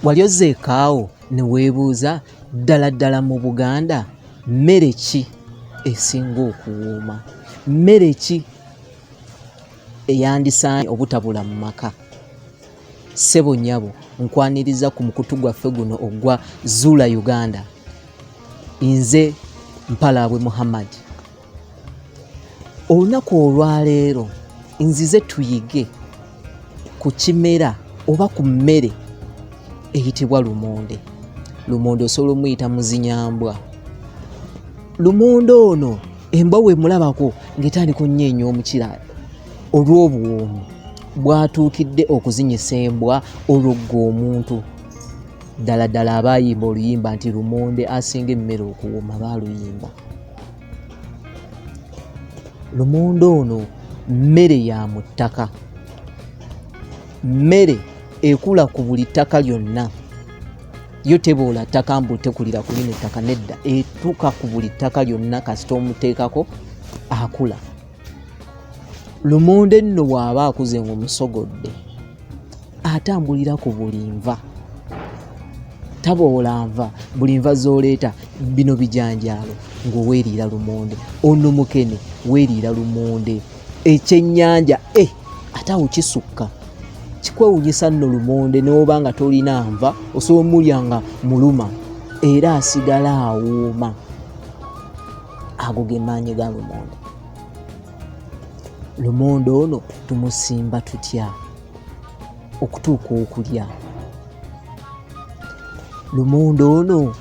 Wali ozzeeko awo ne weebuuza ddala ddala mu Buganda mmere ki esinga okuwooma? Mmere ki eyandisaanye obutabula mu maka? Ssebo nnyabo nkwaniriza ku mukutu gwaffe guno ogwa Zuula Uganda. Nze Mpalaabwe Muhammad. Olunaku olwaleero nzize tuyige ku kimera oba ku mmere eyitibwa lumonde. Lumonde osobola omuyita muzinyambwa. Lumonde ono embwa wemulabako ng'etandika onnyeenya omukira olw'obuwoomi bw'atuukidde okuzinyisa embwa olwo ggwe omuntu. Ddala ddala abaayimba oluyimba nti lumonde asinga emmere okuwooma baaluyimba. Lumonde ono mmere ya mu ttaka, mmere ekula ku buli ttaka lyonna. Yo teboola ttaka mbu tekulira ku lino ettaka, nedda, etuuka ku buli ttaka lyonna kasita omuteekako akula. Lumonde nno bw'aba akuze ng'omusogodde atambulira ku buli nva, taboola nva, buli nva z'oleeta bino bijanjaalo ng'oweeriira lumonde, ono mukene weeriira lumonde, ekyennyanja eh, ate awo kisukka kikwewunyisa nno lumonde n'oba nga tolina nva osobola omulya nga muluma era asigala awooma. Ago ge maanyi ga lumonde. Lumonde ono tumusimba tutya okutuuka okulya? Lumonde ono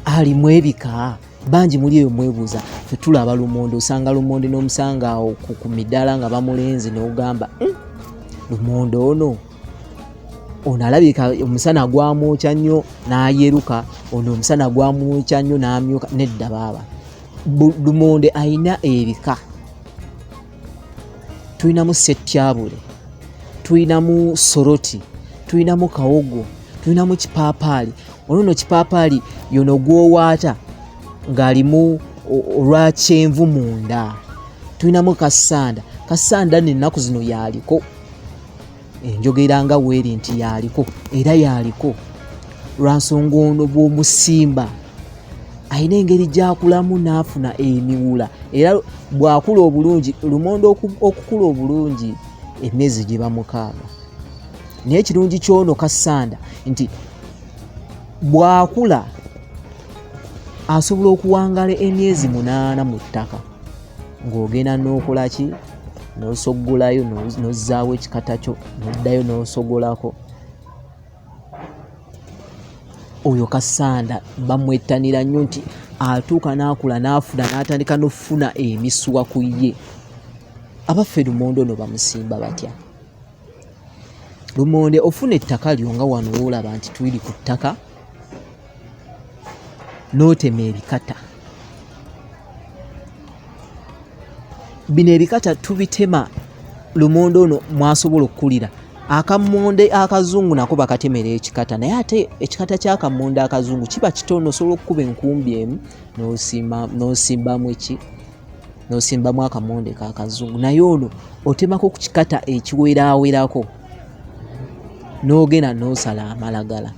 alimu ebika bangi muli eyo mwebuuza, ffe tulaba lumonde, osanga lumonde n'omusanga awo ku midaala nga bamulenzi n'ogamba lumonde ono ono alabika omusana gwamwokya nnyo n'ayeruka, ono omusana gwamwokya nnyo n'amyuka. Nedda baaba, lumonde alina ebika. Tulinamu ssettyabule, tulinamu soroti, tulinamu kawogo, tulinamu kipaapaali. Ono no kipaapaali yono gw'owaata ng'alimu olwa kyenvu munda. Tulinamu kassanda. Kassanda nno ennaku zino y'aliko, enjogera nga weeri nti y'aliko era y'aliko lwa nsonga ono bw'omusimba alina engeri gy'akulamu n'afuna emiwula, era bw'akula obulungi lumonde okukula obulungi emyezi giba 6. Naye ekirungi ky'ono kassanda nti bw'akula asobola okuwangala emyezi 8 mu ttaka, ng'ogenda n'okola ki, n'osoggolayo, n'ozzaawo ekikata kyo, n'oddayo n'osogolako. Oyo kassanda bamwettanira nnyo nti atuuka n'akula n'afuna n'atandika n'okufuna emisuwa ku ye. Abaffe lumonde ono bamusimba batya? Lumonde ofuna ettaka lyo nga wano w'olaba nti tuli ku ttaka, n'otema ebikata. Bino ebikata tubitema lumonde ono mw'asobola okukulira. Akammonde akazungu nako bakatemera ekikata, naye ate ekikata ky'akammonde akazungu kiba kitono, osobola okukuba enkumbi emu n'osimbamu eki, n'osimbamu akamonde k'akazungu. Naye ono otemako ku kikata ekiweraawerako n'ogenda n'osala amalagala.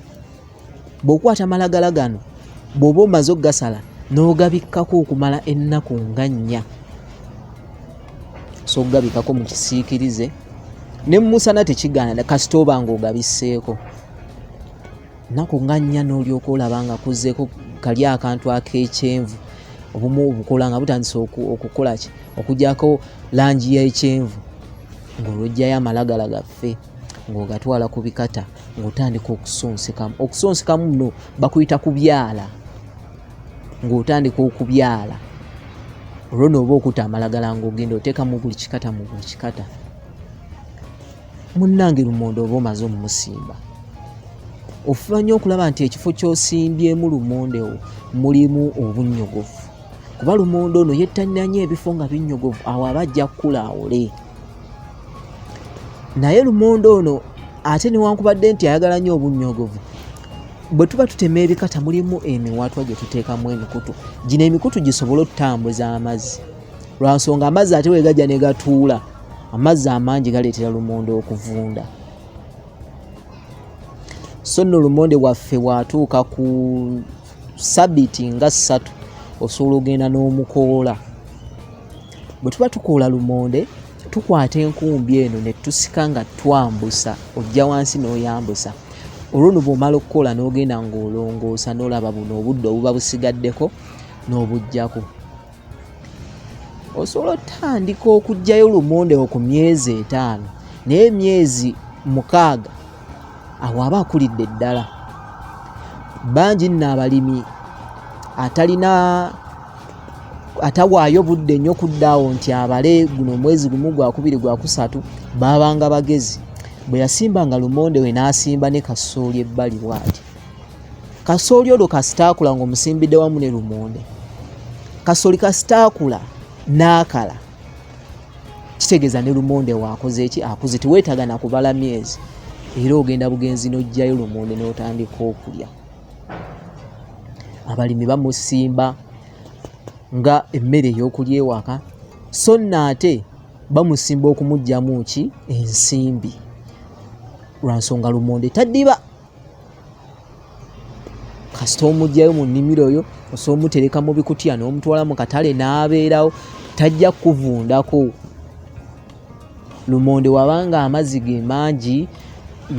Bw'okwata amalagala gano, bw'oba omaze okugasala n'ogabikkako okumala ennaku nga 4. So okugabikako mu kisiikirize ne mu musana tekigaana, kasita oba ng'ogabisseeko nnaku nga 4 n'olyoka olaba nga kuzzeeko kali akantu ak'ekyenvu, obumu obukola nga butandise okukola ki, okuggyako langi y'ekyenvu, ng'olw'oggyayo amalagala gaffe ng'ogatwala ku bikata ng'otandika okusonsekamu. Okusonsekamu muno bakuyita kubyala, ng'otandika okubyala olwo n'oba okuta amalagala ng'ogenda oteeka mu buli kikata, mu buli kikata. Munnange lumonde oba omaze omumusimba, ofuba nnyo okulaba nti ekifo ky'osimbyemu lumonde wo mulimu obunnyogovu, kuba lumonde ono yettanira nnyo ebifo nga binnyogovu, awo aba ajja kukula awole. Naye lumonde ono ate newankubadde nti ayagala nnyo obunnyogovu, bwe tuba tutema ebikata mulimu emiwaatwa gye tuteekamu emikutu. Gino emikutu gisobole okutambuza amazzi, lwa nsonga amazzi ate we gajja ne gatuula, amazzi amangi galeetera lumonde okuvunda. So nno lumonde waffe bw'atuuka ku sabiti nga 3 osobola ogenda n'omukoola. Bwe tuba tukoola lumonde tukwata enkumbi eno ne tusika nga twambusa, ojja wansi n'oyambusa. Olwo nno bw'omala okukoola n'ogenda ng'olongoosa n'olaba buno obudde obuba busigaddeko n'obuggyako. Osobola otandika okuggyayo lumonde wo ku myezi 5, naye emyezi 6 awo aba akulidde ddala. Bangi nno abalimi atalina atawaayo budde nnyo kudda awo nti abale guno omwezi gumu gwakubiri gwakusatu, baabanga bagezi. Bwe yasimbanga lumonde we n'asimba ne kasooli ebbali bw'ati. Kasooli olwo kasita akula ng'omusimbidde wamu ne lumonde, kasooli kasita akula n'akala, kitegeeza ne lumonde waakoze ki, akuze. Teweetaaga na kubala myezi, era ogenda bugenzi n'oggyayo lumonde n'otandika okulya. Abalimi bamusimba nga emmere ey'okulya ewaka, so nno ate bamusimba okumuggyamu ki ensimbi, lwa nsonga lumonde taddiba. Kasita omuggyayo mu nnimiro yo, osobola omutereka mu bikutiya n'omutwala mu katale n'abeerawo, tajja kukuvundako. Lumonde wabanga amazzi ge mangi,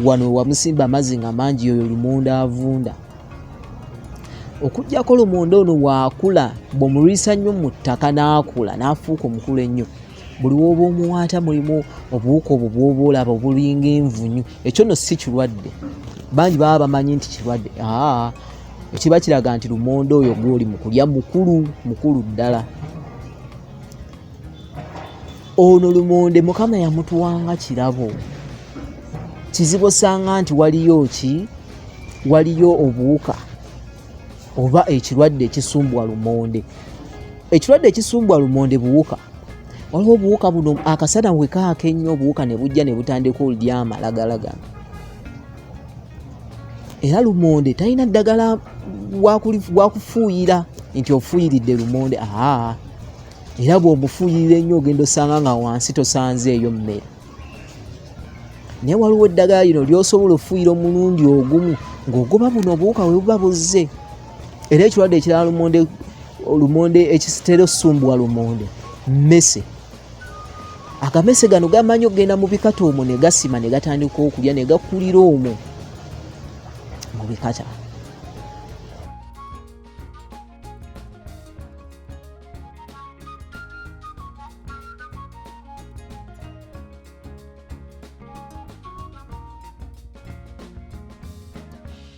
wano wamusimba amazzi nga mangi, yoyo lumonde avunda. Okuggyako lumonde ono bw'akula, bw'omulwisa nnyo mu ttaka n'akula n'afuuka omukulu ennyo, buli w'oba omuwaata mulimu obuwuka obwo bw'oba olaba obulinga envunyu. Ekyo nno si kirwadde, bangi baba bamanyi nti kirwadde. Ekiba kiraga nti lumonde oyo gw'oli mu kulya mukulu, mukulu ddala. Ono lumonde Mukama yamutuwanga kirabo. Kizibu osanga nti waliyo ki, waliyo obuwuka oba ekirwadde ekisumbwa lumonde. Ekirwadde ekisumbwa lumonde buwuka. Waliwo obuwuka buno akasana we kaaka ennyo, obuwuka ne bujja ne butandika olya amalagala gano. Era lumonde talina ddagala wakufuuyira nti ofuuyiridde lumonde. Era bw'omufuuyirira ennyo ogenda osanga nga wansi tosanzeeyo mmere. Naye waliwo eddagala lino ly'osobola ofuuyira omulundi ogumu ng'ogoba buno obuwuka bwe buba buzze. Era ekirwadde ekirala lumonde ekitera okusumbuwa lumonde, mmese. Akamese gano gamanyi okugenda mu bikata omwo ne gasima ne gatandika okulya ne gakulira omwo mu bikata.